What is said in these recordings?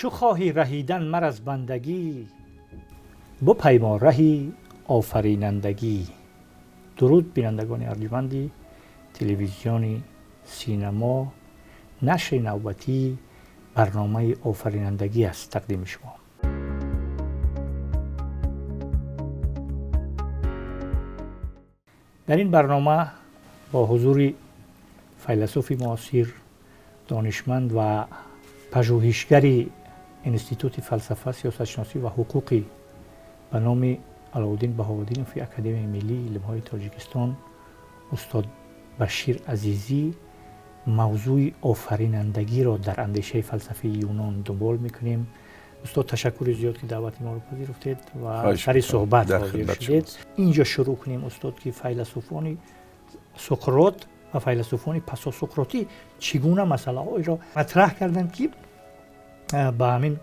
Чу хоҳӣ раҳидан мар аз бандагӣ, бипаймо раҳи офаринандагӣ. Дуруд бинандагони арҷманди телевизиони Синамо, нашри навбатии барномаи офаринандагӣ аст тақдими шумо. Дар ин барнома бо ҳузури файласуфи муосир, донишманд ва пажӯҳишгари Институти фалсафа, сиёсатшиносӣ ва ҳуқуқӣ ба номи Алоуддин Баҳовуддинови Академияи миллии илмҳои Тоҷикистон устод Башир Азизӣ мавзӯи офаринандагиро дар андешаи фалсафии Юнон дунбол мекунем. Устод, ташаккури зиёд, ки даъвати моро пазируфтед ва сари суҳбат ҳозир шудед. Инҷо шурӯъ кунем, устод, ки файласуфони Суқрот ва файласуфони пасосуқротӣ чӣ гуна масъалаҳоеро матраҳ карданд, ки ба ҳамин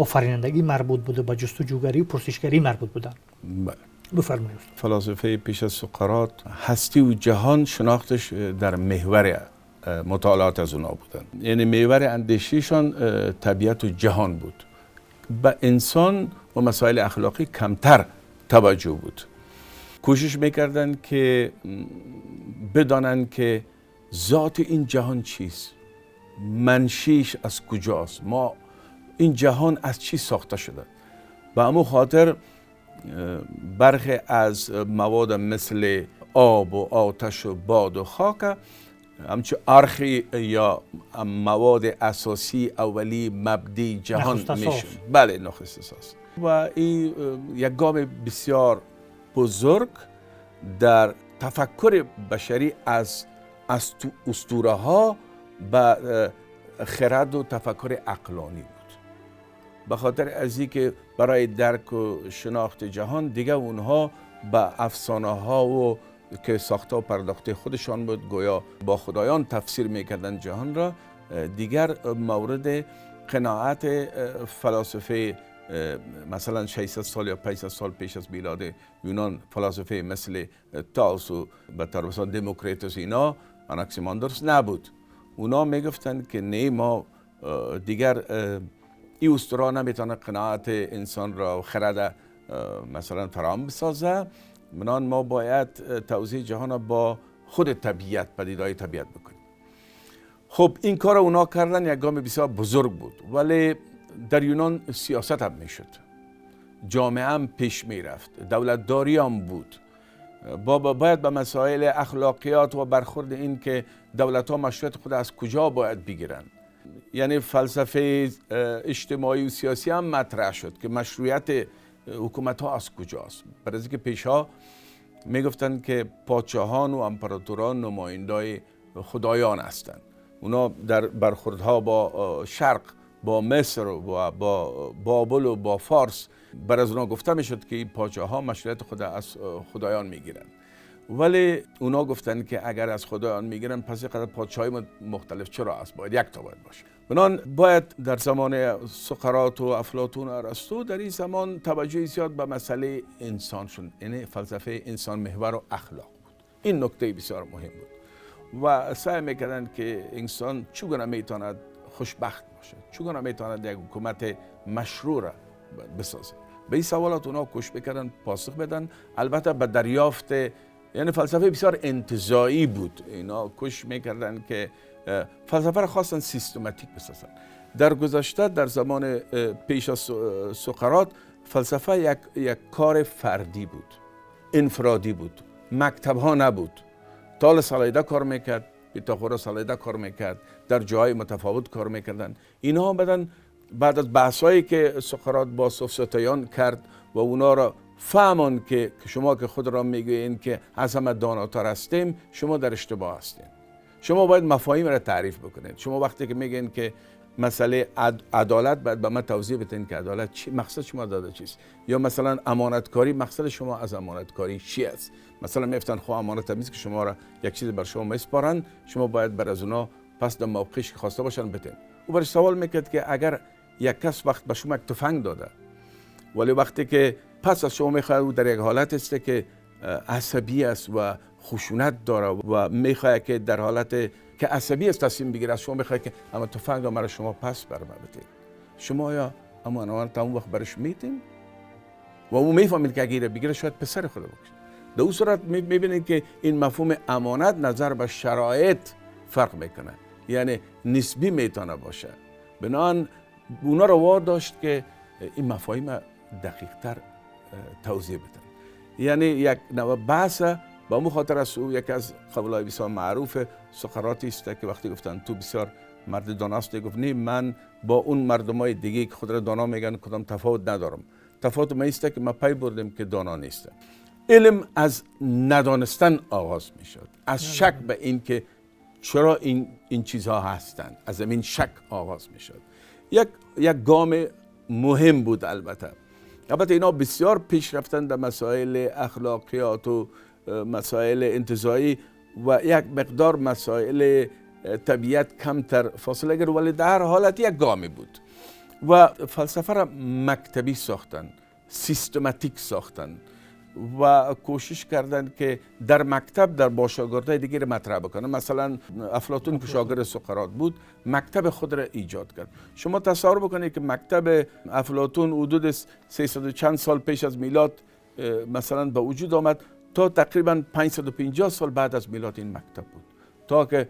офаринандагӣ марбут буда, ба ҷустуҷӯгарию пурсишгарӣ марбут буданд. Бале. Бифармоед, устод. Фалосифаи пеш аз Суқрот ҳастӣ ва ҷаҳон шинохташ дар меҳвари мутолиот аз онҳо буданд. Яъне меҳвари андешишон табиат ва ҷаҳон буд. Ба инсон ва масоили ахлоқӣ камтар таваҷҷӯҳ буд. Кӯшиш мекарданд, ки бидонанд, ки зоти ин ҷаҳон чист, маншиш аз куҷост, мо ин ҷаҳон аз чӣ сохта шуда. Ба ҳамон хотир бархе аз мавод мисли об ва оташ ва бод ва хок ҳамчун архи ё маводи асосии аввалии мабдии ҷаҳон мешуд. Бале, нахустасоз. Ва ин як гоми бисёр бузург дар тафаккури башарӣ аз устураҳо ба хирад ва тафаккури ақлонӣ буд. Ба хотир аз ин ки барои дарк ва шинохти ҷаҳон дигар онҳо ба афсонаҳо ва ки сохта ва пардохтаи худашон буд, гӯё бо худоён тафсир мекарданд ҷаҳонро, дигар мавриди қаноат фалосифаи масалан 600 сол ё 500 сол пеш аз милоди Юнон, фалосифаи мисли Талс ва ба таври мисол Демокритус, ино Анаксимандрус набуд. اونا میگفتند که نه، ما دیگر این اسطوره نمیتونه قناعت انسان را و خرد مثلا فراهم بسازه، منان ما باید توضیح جهان را با خود طبیعت، پدیدهای طبیعت بکنیم. خب این کار اونا کردن، یک گام بسیار بزرگ بود. ولی در یونان سیاست هم میشد، جامعه هم پیش میرفت، دولتداری هم بود. باید به مسائل اخلاقیات و برخورد این که دولت ها مشروعیت خود از کجا باید بگیرن، یعنی فلسفه اجتماعی و سیاسی هم مطرح شد که مشروعیت حکومت ها از کجاست. برای اینکه پیشها میگفتن که پادشاهان و امپراتوران نمایندای خدایان هستند. اونا در برخوردها با شرق، با مصر و با بابل و با فارس، بر از اونا گفته میشد که این پادشاه ها مشروعیت خود از خدایان میگیرن. ولی اونا گفتن که اگر از خدایان میگیرن، پس اینقدر پادشاهی مختلف چرا است؟ باید یک تا باید باشه. بنان باید در زمان سقراط و افلاطون و ارسطو، در این زمان توجه زیاد به مسئله انسان شد، یعنی فلسفه انسان محور و اخلاق بود. این نکته بسیار مهم بود و سعی میکردن که انسان چگونه میتواند خوشبخت باشه، چگونه میتواند یک حکومت مشروع را بسازه. به این سوالات اونا کوشش میکردن پاسخ بدن. البته به دریافت، یعنی فلسفه بسیار انتزاعی بود. اینا کوشش میکردن که فلسفه را خواستن سیستماتیک بسازن. در گذشته، در زمان پیش از سقراط، فلسفه یک کار فردی بود، انفرادی بود، مکتب ها نبود. تالس علیحده کار میکرد، پیتاغوراس علیحده کار میکرد، در جاهای متفاوت کار میکردن. اینها بعدن بعد از بحثایی که سقراط با سوفسطائیان کرد و اونا را فهمان که شما که خود را میگویین که از همه داناتر هستیم، شما در اشتباه هستین. شما باید مفاهیم را تعریف بکنید. شما وقتی که میگین که مسئله عدالت، باید به من توضیح بدین که عدالت چی، مقصد شما داده چیست. یا مثلا امانتکاری، مقصد شما از امانتکاری چی است؟ مثلا میفتن خب امانت همیست که شما را یک چیز بر شما میسپارن، شما باید بر از اونا پس در موقعش که خواسته باشن بدین. او برش سوال میکرد که اگر یک کس وقت به شما یک تفنگ داده، ولی وقتی که پس از شما میخواد، او در یک حالت است که عصبی است و خشونت داره و میخواد که در حالت که عصبی است تصمیم بگیره، از شما میخواد که اما تفنگ را مرا شما پس بر من بدید. شما یا اما امانت اون وقت برش میتین و او میفهمید که اگه بگیره شاید پسر خود بکشه. در اون صورت میبینید که این مفهوم امانت نظر به شرایط فرق میکنه، یعنی نسبی میتونه باشه. بنابراین اونا رو واداشت که این مفاهیم دقیق تر توضیح بدن. یعنی یک نوع بحث با مو خاطر است. او یکی از قولای بسیار معروف سقراطی است که وقتی گفتن تو بسیار مرد داناست، گفت نه، من با اون مردمای دیگه که خود را دانا میگن کدام تفاوت ندارم. تفاوت ما است که ما پی بردیم که دانا نیست. علم از ندانستن آغاز میشد، از شک به این که چرا این چیزها هستند، از این شک آغاز میشد. یک گام مهم بود. البته اینا بسیار پیش رفتن در مسائل اخلاقیات و مسائل انتزاعی و یک مقدار مسائل طبیعت کمتر فاصله گرفت، ولی در هر حالت یک گامی بود و فلسفه را مکتبی ساختن، سیستماتیک ساختن و کوشش کردن که در مکتب در با شاگردای دیگر مطرح بکنن. مثلا افلاطون که شاگرد سقراط بود مکتب خود را ایجاد کرد. شما تصور بکنید که مکتب افلاطون حدود 300 و چند سال پیش از میلاد مثلا به وجود آمد تا تقریبا 550 سال بعد از میلاد این مکتب بود، تا که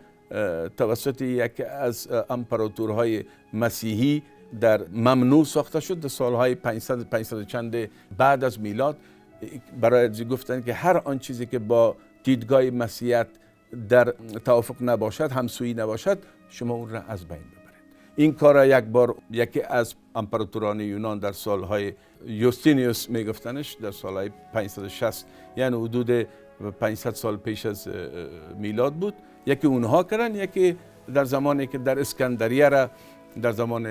توسط یک از امپراتورهای مسیحی در ممنوع ساخته شد در سالهای 500 چند بعد از میلاد. برای گفتن که هر آن چیزی که با دیدگاه مسیحیت در توافق نباشد، همسویی نباشد، شما اون را از بین ببرید. این کار را یک بار یکی از امپراتوران یونان در سالهای یوستینیوس میگفتنش، در سالهای 560، یعنی حدود 500 سال پیش از میلاد بود، یکی اونها کردن، یکی در زمانی که در اسکندریه را در زمان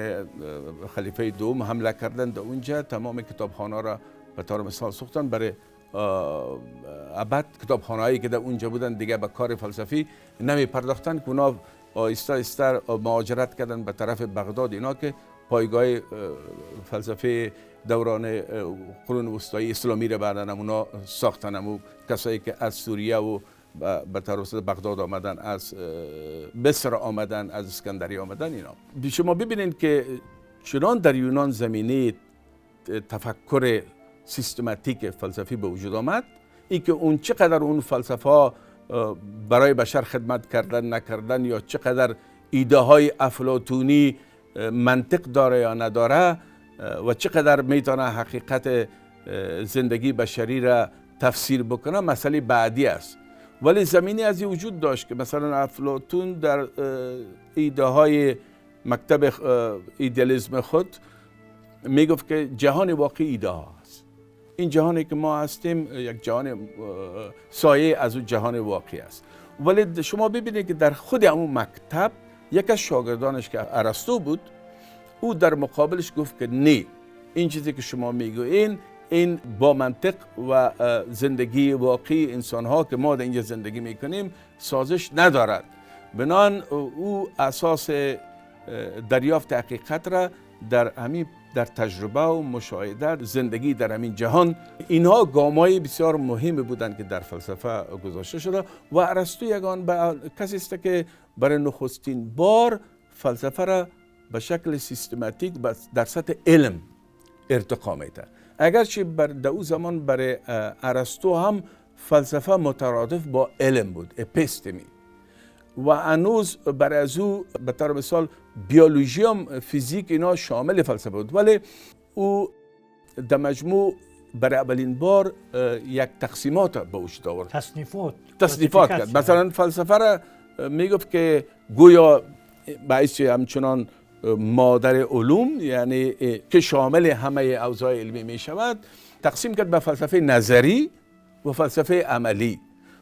خلیفه دوم حمله کردن، در اونجا تمام کتابخانه را به طور مثال ساختن. برای ابد کتابخانه‌هایی که در اونجا بودن دیگه به کار فلسفی نمی پرداختن، که اونا آهسته آهسته مهاجرت کردن به طرف بغداد، اینا که پایگاه فلسفه دوران قرون وسطایی اسلامی را بعدن اونا ساختن. و کسایی که از سوریه و به طرف بغداد آمدن، از مصر آمدن، از اسکندریه آمدن، اینا شما ببینید که چنان در یونان زمینه تفکر سیستماتیک فلسفی به وجود آمد، ای که اون چقدر اون فلسفه برای بشر خدمت کردن نکردن، یا چقدر ایده های افلاطونی منطق داره یا نداره، و چقدر میتونه حقیقت زندگی بشری را تفسیر بکنه، مسئله بعدی است. ولی زمینی از این وجود داشت که مثلا افلاطون در ایده های مکتب ایدئالیسم خود میگفت که جهان واقعی ایده ها است. این جهانی که ما هستیم یک جهان سایه از اون جهان واقعی است. ولی شما ببینید که در خود همون مکتب یک از شاگردانش که ارسطو بود، او در مقابلش گفت که نه، این چیزی که شما میگوین این با منطق و زندگی واقعی انسانها که ما در اینجا زندگی میکنیم سازش ندارد. بنان او اساس دریافت حقیقت را در همین در تجربه و مشاهده زندگی در همین جهان، اینها گامای بسیار مهم بودند که در فلسفه گذاشته شده. و ارسطو یگان به کسی است که برای نخستین بار فلسفه را به شکل سیستماتیک در سطح علم ارتقا میده. اگرچه در او زمان برای ارسطو هم فلسفه مترادف با علم بود، اپیستمی، و هنوز برای از او به طور مثال بیولوژی هم فیزیک اینا شامل فلسفه بود، ولی او در مجموع برای اولین بار یک تقسیمات به وجود آورد، تصنیفات کرد. مثلا فلسفه را میگفت که گویا باعث همچنان مادر علوم، یعنی که شامل همه اوضاع علمی می شود، تقسیم کرد به فلسفه نظری و فلسفه عملی.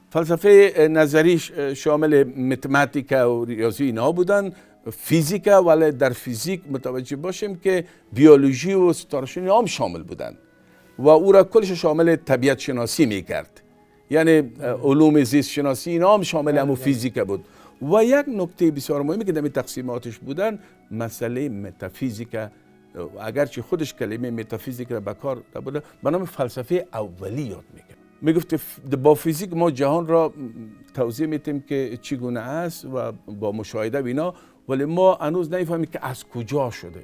فلسفه نظری شامل متماتیک و ریاضی اینا بودن، فیزیک، ولی در فیزیک متوجه باشیم که بیولوژی و ستاره‌شناسی هم شامل بودن و او را کلش شامل طبیعت شناسی می کرد، یعنی علوم زیست شناسی اینا هم شامل همون فیزیک بود. و یک نکته بسیار مهمی که در تقسیماتش بودن مسئله متافیزیک، اگرچه خودش کلمه متافیزیک را به کار برده، به نام فلسفه اولی یاد میکرد. میگفت با فیزیک ما جهان را توضیح میتیم که چگونه است و با مشاهده و اینا، ولی ما هنوز نمیفهمیم که از کجا شده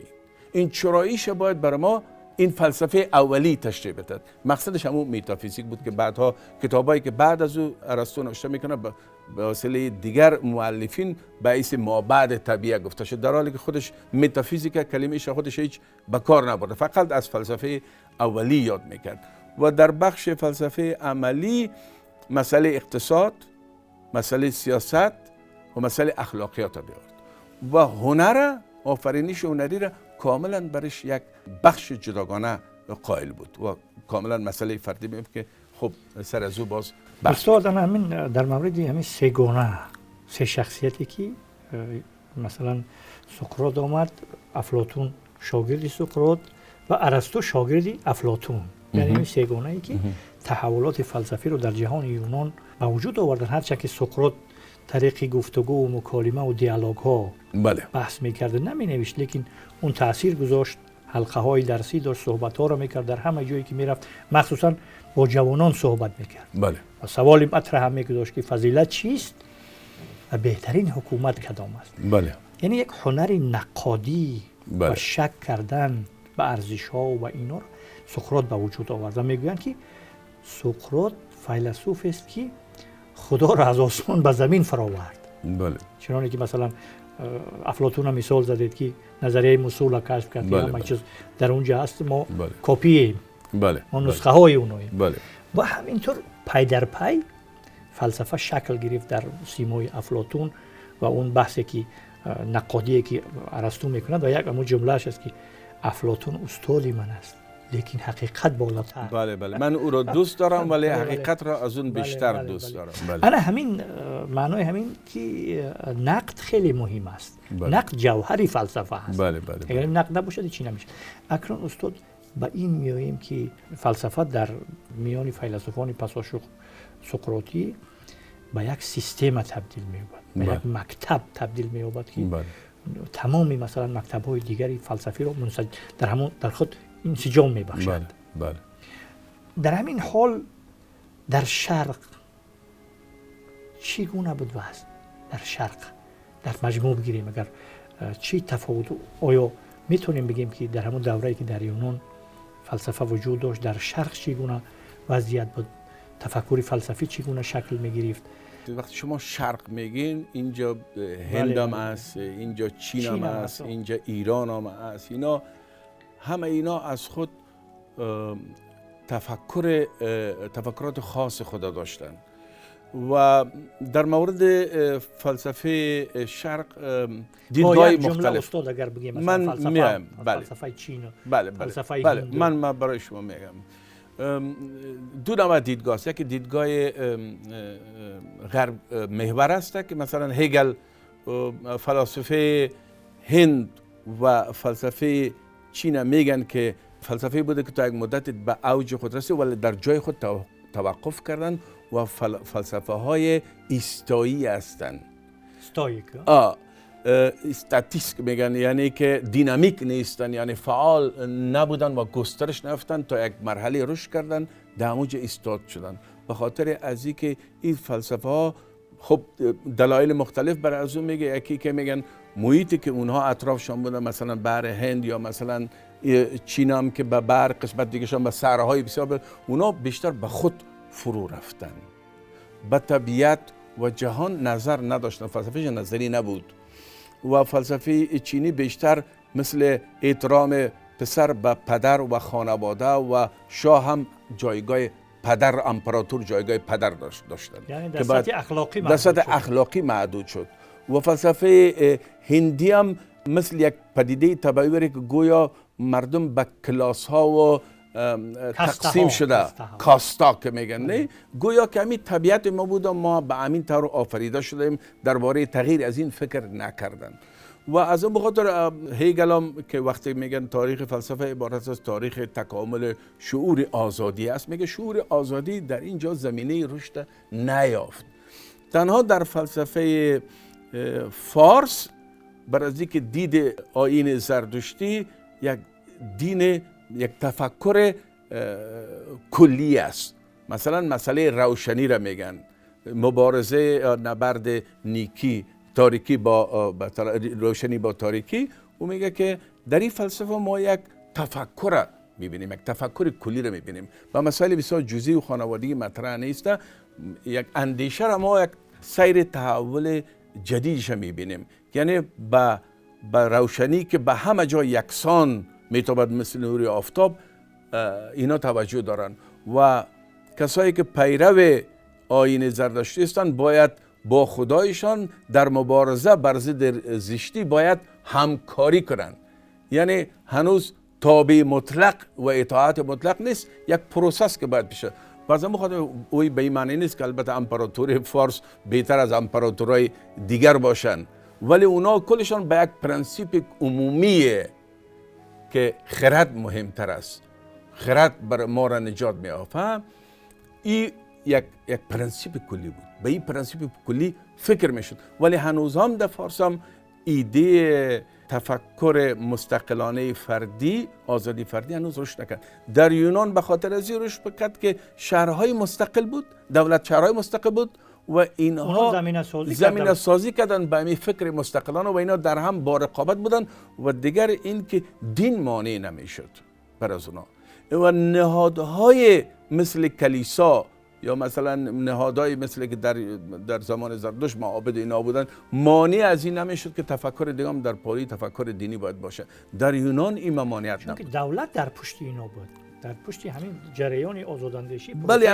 این چراییش باید برای ما این فلسفه اولی تشریح بده. مقصدش همون متافیزیک بود که بعدها کتابایی که بعد از او ارسطو نوشته میکنه به وسیله دیگر مؤلفین به حیث ما بعد طبیعه گفته شد، در حالی که خودش متافیزیک کلمه‌اش خودش هیچ به کار نبرده، فقط از فلسفه اولی یاد میکرد. و در بخش فلسفه عملی مسئله اقتصاد، مسئله سیاست و مسئله اخلاقیات را بیاورد و هنر، آفرینش هنری را کاملا برش یک بخش جداگانه قائل بود و کاملا مسئله فردی میم که خب سر از او باز بحث. استاد، همین در مورد همین سه گونه، سه شخصیتی که مثلا سقراط آمد، افلاطون شاگردی سقراط و ارسطو شاگردی افلاطون، یعنی این سه گونه ای که تحولات فلسفی رو در جهان یونان به وجود آوردن. هرچند که سقراط طریق گفتگو و مکالمه و دیالوگ ها بحث میکرده، نمی نوشت، لیکن اون تاثیر گذاشت، حلقه های درسی داشت، صحبت ها رو میکرد، در همه جایی که میرفت مخصوصا با جوانان صحبت میکرد و سوال مطرح هم میگذاشت که فضیلت چیست و بهترین حکومت کدام است. یعنی یک هنر نقادی و شک کردن به ارزش ها و اینا رو سقراط به وجود آورد و میگویند که سقراط فیلسوف است که خدا را از آسمان به زمین فراورد. چنانه که مثلا افلاطون هم مثال زدید که نظریه مثول کشف کرد، همه چیز در اونجا هست، ما کپی، ما نسخه های اوناییم. و همینطور پی در پی فلسفه شکل گرفت در سیمای افلاطون و اون بحثی که نقادی که ارسطو میکند و یک امو جملهش است که افلاطون استاد من است لیکن حقیقت بالاتر. بله بله، من او را دوست دارم ولی حقیقت را از اون بیشتر دوست دارم. بله. انا همین معنای همین که نقد خیلی مهم است. نقد جوهری فلسفه است. بله بله. اگر نقد نباشد چی نمیشه. اکنون استاد به این میاییم که فلسفه در میان فیلسوفان پسا سقراطی به یک سیستم تبدیل می‌یابد، به یک مکتب تبدیل می‌یابد که تمام مثلا مکتب‌های دیگری فلسفی رو در همون در خود انسجام می‌بخشد. بله بله. در همین حال در شرق چگونه بود وضع؟ در شرق در مجموع بگیریم اگر چی تفاوت، آیا میتونیم بگیم که در همون دوره‌ای که در یونان فلسفه وجود داشت در شرق چگونه وضعیت بود، تفکر فلسفی چگونه شکل می‌گرفت؟ وقتی شما شرق میگین اینجا هند هم است، اینجا چین هم است، اینجا ایران هم است، اینا همه اینا از خود تفکرات خاص خود داشتن. و در مورد فلسفه شرق دیدگاه مختلف. استاد اگر بگیم مثلا من فلسفه چین، بله بله فلسفه بله هند. من برای شما میگم دو نوع دیدگاه است. یکی دیدگاه غرب محور است که مثلا هگل فلسفه هند و فلسفه چین میگن که فلسفه بوده که تا یک مدت به اوج خود رسید ولی در جای خود توقف کردن و فلسفه های ایستایی هستند. Stoic. استاتیسک میگن، یعنی که دینامیک نیستن، یعنی فعال نبودن و گسترش نیافتن، تا یک مرحله رشد کردن در اوج ایستاد شدن. به خاطر از اینکه این فلسفه ها خب دلایل مختلف برای از اون میگه. یکی که میگن محیطی که اونها اطرافشان بودن، مثلا بحر هند یا مثلا چین هم که به بحر قسمت دیگهشان به صحراهای بسیار بود، اونا بیشتر به خود فرو رفتن، به طبیعت و جهان نظر نداشتن، فلسفهش نظری نبود. و فلسفه چینی بیشتر مثل احترام پسر به پدر و خانواده و شاه هم جایگاه پدر، امپراتور جایگاه پدر داشتن، یعنی در سطح اخلاقی در سطح اخلاقی محدود شد. و فلسفه هندی هم مثل یک پدیده طبیعی که گویا مردم به کلاس ها و تقسیم شده، کاستا که میگن، نه گویا که همین طبیعت ما بود و ما به همین طور آفریده شدیم، درباره تغییر از این فکر نکردن. و از اون بخاطر هگل هم که وقتی میگن تاریخ فلسفه عبارت از تاریخ تکامل شعور آزادی است، میگه شعور آزادی در اینجا زمینه رشد نیافت. تنها در فلسفه فارس بر از اینکه دید آیین زرتشتی یک دین، یک تفکر کلی است. مثلا مسئله روشنی را میگن، مبارزه نبرد نیکی تاریکی با روشنی با تاریکی. او میگه که در این فلسفه ما یک تفکر میبینیم، یک تفکر کلی را میبینیم و مسائل بسیار جزئی و خانوادگی مطرح نیست. یک اندیشه را ما یک سیر تحول جدیدش میبینیم، یعنی به روشنی که به همه جای یکسان میتابد مثل نور آفتاب، اینا توجه دارن و کسایی که پیرو آیین زردشتی هستند باید با خدایشان در مبارزه بر ضد زشتی باید همکاری کنند. یعنی هنوز تابع مطلق و اطاعت مطلق نیست، یک process که باید بشه. باز خاطر اوی به این معنی نیست که البته امپراتوری فارس بهتر از امپراتورای دیگر باشن، ولی اونا کلشان به یک پرنسیپ عمومیه که خرد مهمتر است، خرد بر ما را نجات می‌یافت. این یک پرنسیپ کلی بود، به این پرنسیپ کلی فکر میشد. ولی هنوز هم در فارس هم ایده تفکر مستقلانه فردی، آزادی فردی هنوز رشد نکرد. در یونان به خاطر از این رشد کرد که شهرهای مستقل بود، دولت شهرهای مستقل بود و اینها زمینه سازی کردن به این فکر مستقلانه و اینا در هم با رقابت بودن و دیگر این که دین مانع نمیشد بر از اونا و نهادهای مثل کلیسا یا مثلا نهادهای مثل که در زمان زردشت معابد اینا بودن مانع از این نمیشد که تفکر دیگه هم در پالی تفکر دینی باید باشه. در یونان این ممانعت نبود، دولت در پشت اینا بود، در پشت همین جریان آزاداندیشی. بله،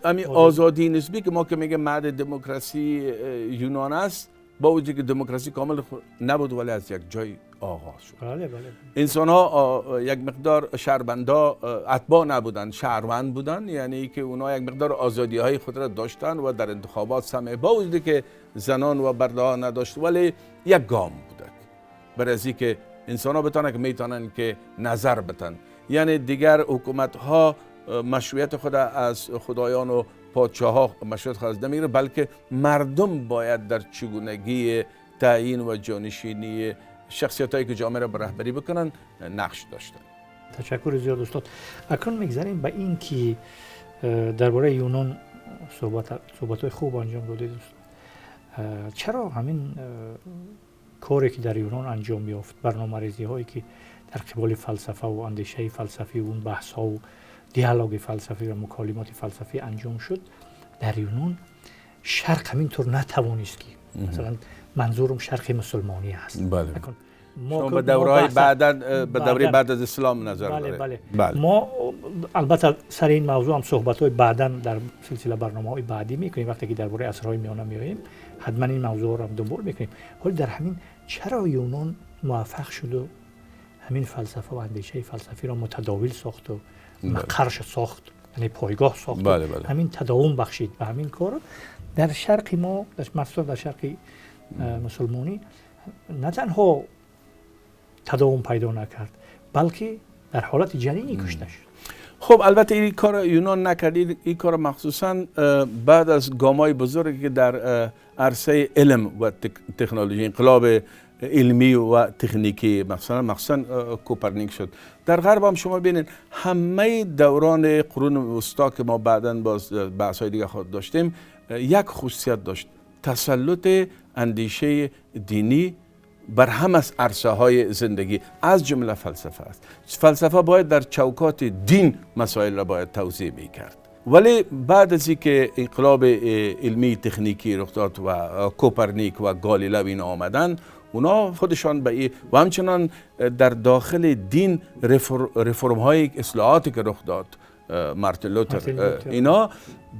همین آزادی نسبی که ما که میگه مهد دموکراسی یونان است، با وجودی که دموکراسی کامل نبود ولی از یک جای آغاز شد. بله بله. انسان ها یک مقدار شهروندا اتباع نبودن، شهروند بودن، یعنی که اونا یک مقدار آزادی های خود را داشتن و در انتخابات سمع، با وجودی که زنان و برده ها نداشت، ولی یک گام بوده برای از اینکه انسان ها بتانن که میتونن که نظر بتن. یعنی دیگر حکومت ها مشروعیت خود از خدایان و پادشاه ها مشروعیت خود از نمیگیره، بلکه مردم باید در چگونگی تعیین و جانشینی شخصیت هایی که جامعه را به رهبری بکنن نقش داشتن. تشکر زیاد استاد. اکنون میگذریم به این که درباره یونان صحبت های خوب انجام دادید استاد. چرا همین کاری که در یونان انجام یافت، برنامه‌ریزی هایی که در قبال فلسفه و اندیشه فلسفی و اون بحث ها و دیالوگ فلسفی و مکالمات فلسفی انجام شد، در یونان شرق همینطور نتوانست که مثلا منظورم شرق مسلمانی است. بله. ما به دوره‌های بعد به دوره بعد از اسلام نظر داره. بله. بله. ما البته سر این موضوع هم صحبت‌های بعداً در سلسله برنامه‌های بعدی می‌کنیم، وقتی که درباره عصرهای میانه می‌آییم حتما این موضوع رو هم دنبال می‌کنیم. ولی در همین چرا یونان موفق شد و همین فلسفه و اندیشه فلسفی را متداول ساخت و مقرش ساخت، یعنی پایگاه ساخت. بله بله. همین تداوم بخشید و همین کار در شرق ما، در در شرق مسلمانی نه تنها تداوم پیدا نکرد بلکه در حالت جنینی کشته شد. خب البته این کار یونان نکرد، این کار مخصوصا بعد از گامای بزرگی که در عرصه علم و تکنولوژی، انقلاب علمی و تکنیکی مخصوصا کوپرنیک شد. در غرب هم شما ببینید همه دوران قرون وسطا که ما بعداً باز بحث‌های دیگه خود داشتیم، یک خصوصیت داشت: تسلط اندیشه دینی بر همه عرصه های زندگی، از جمله فلسفه است. فلسفه باید در چوکات دین مسائل را باید توضیح می‌کرد. ولی بعد از اینکه انقلاب علمی تکنیکی رخ داد و کوپرنیک و گالیله اینا آمدن، اونا خودشان به این و همچنان در داخل دین رفرم های اصلاحاتی که رخ داد، مارتین لوتر، اینا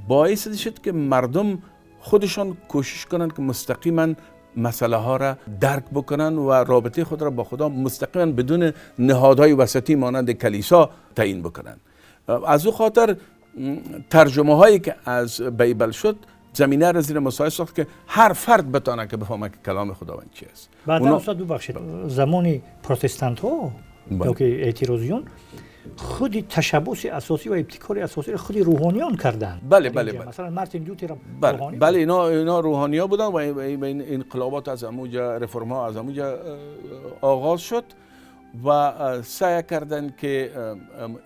باعث شد که مردم خودشان کوشش کنند که مستقیما مسئله ها را درک بکنن و رابطه خود را با خدا مستقیما بدون نهادهای وسطی مانند کلیسا تعیین بکنن. از او خاطر ترجمه هایی که از بیبل شد زمینه را زیر مساعد ساخت که هر فرد بتانه که بفهمه که کلام خداوند چی است. بعدا استاد ببخشید، زمان پروتستانت ها یا که اعتراضیون خود تشبث اساسی و ابتکار اساسی را خود روحانیان کردند. بله بله بله. مثلا مارتین لوتر هم روحانی. بله، اینا روحانی‌ها بودن و این انقلابات از اموجا، رفرم‌ها از اموجا آغاز شد و سعی کردند که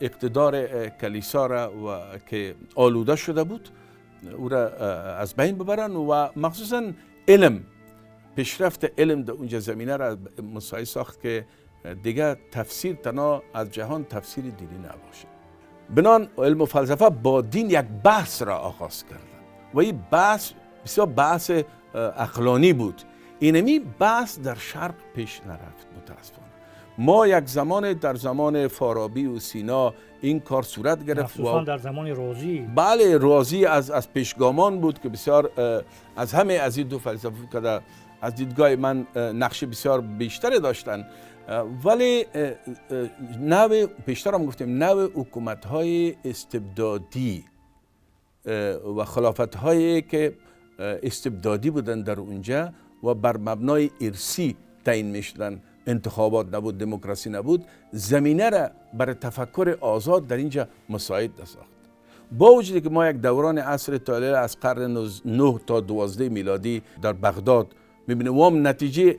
اقتدار کلیسا را و که آلوده شده بود او را از بین ببرن و مخصوصا علم، پیشرفت علم در اونجا زمینه را مساعد ساخت که دیگه تفسیر تنها از جهان تفسیر دینی نباشه. بنان علم و فلسفه با دین یک بحث را آغاز کردن و این بحث بسیار بحث عقلانی بود. اینمی بحث در شرق پیش نرفت متاسفانه. ما یک زمان در زمان فارابی و سینا این کار صورت گرفت، مخصوصا در زمان رازی. بله، رازی از پیشگامان بود که بسیار از همه از این دو فلسفه که از دیدگاه من نقش بسیار بیشتری داشتن. ولی نوع پیشتر هم گفتیم، نوع حکومت‌های استبدادی و خلافت‌هایی که استبدادی بودن در اونجا و بر مبنای ارثی تعیین می‌شدن، انتخابات نبود، دموکراسی نبود، زمینه را برای تفکر آزاد در اینجا مساعد نساخت. با وجودی که ما یک دوران عصر طالع از قرن 9 تا 12 میلادی در بغداد می‌بینیم و هم نتیجه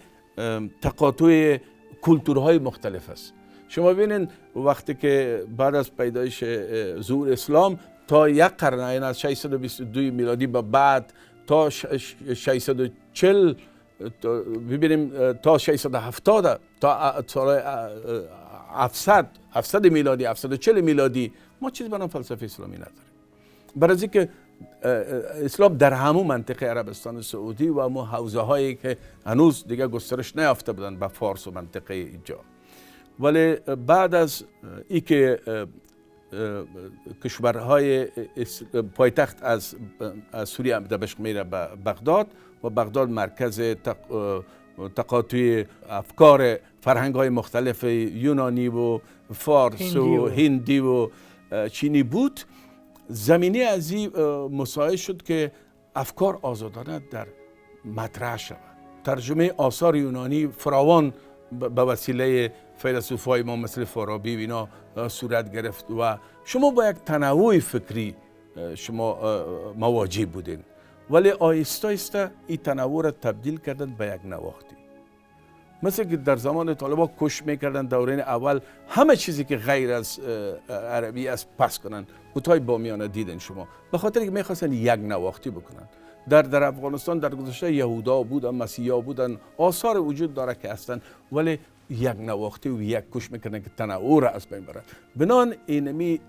تقاطع کلتورهای مختلف است. شما ببینید وقتی که بعد از پیدایش ظهور اسلام تا یک قرن، یعنی از 622 میلادی به بعد تا 640 ببینیم، تا 670 تا سال 700 میلادی، 740 میلادی، ما چیز به نام فلسفه اسلامی نداریم. برای اینکه اسلام در همون منطقه عربستان سعودی و همون حوزه هایی که هنوز دیگه گسترش نیافته بودن به فارس و منطقه اینجا. ولی بعد از اینکه کشورهای پایتخت از سوریه دمشق میره به بغداد و بغداد مرکز تقاطع افکار فرهنگ های مختلف یونانی و فارس و هندی و چینی بود، زمینه از این مساعد شد که افکار آزادانه در مطرح شود. ترجمه آثار یونانی فراوان به وسیله فیلسوفای ما مثل فارابی و اینا صورت گرفت و شما با یک تنوع فکری شما مواجه بودین. ولی آهسته آهسته این تنوع را تبدیل کردن به یک نواختی. مثل که در زمان طالبان کش میکردن دورین اول همه چیزی که غیر از عربی است پس کنن. بتای بامیانه دیدن شما، به خاطر که میخواستن یک نواختی بکنن. در افغانستان در گذشته یهودا بودن، مسیحا بودن، آثار وجود داره که هستن، ولی یک نواختی و یک کش میکنن که تنوع را از بین برن. بنان اینمی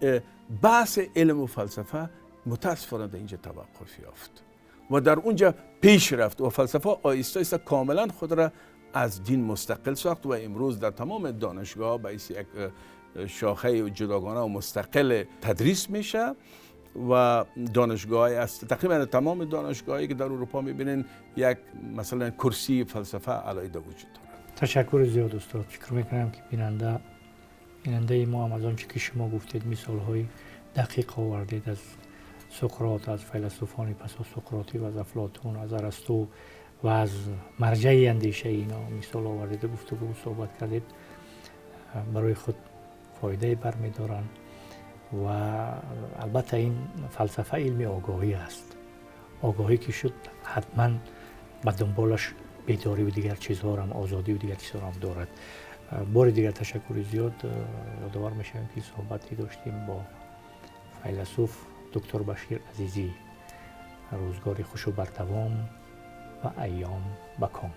بحث علم و فلسفه متاسفانه در اینجا توقف یافت و در اونجا پیش رفت و فلسفه آهسته آهسته کاملا خود را از دین مستقل ساخت و امروز در تمام دانشگاه به یک شاخه جداگانه و مستقل تدریس میشه و دانشگاه است. تقریبا تمام دانشگاهایی که در اروپا میبینین یک مثلا کرسی فلسفه علیحده وجود داره. تشکر زیاد استاد. فکر میکنم که بیننده ما هم از آنچه که شما گفتید مثال‌های دقیق آوردید، از سقراط، از فیلسوفان پس از سقراطی و از افلاطون، از ارسطو و از مرجع اندیشه اینا مثال آوردید و گفتگو و صحبت کردید، برای خود فایده برمی‌دارند. و البته این فلسفه علم آگاهی است. آگاهی که شد حتما به دنبالش بیداری و دیگر چیزها هم، آزادی و دیگر چیزها هم دارد. بار دیگر تشکر زیاد. یادآور میشم که صحبتی داشتیم با فیلسوف دکتر بشیر عزیزی. روزگاری خوش و بردوام و ایام بکام.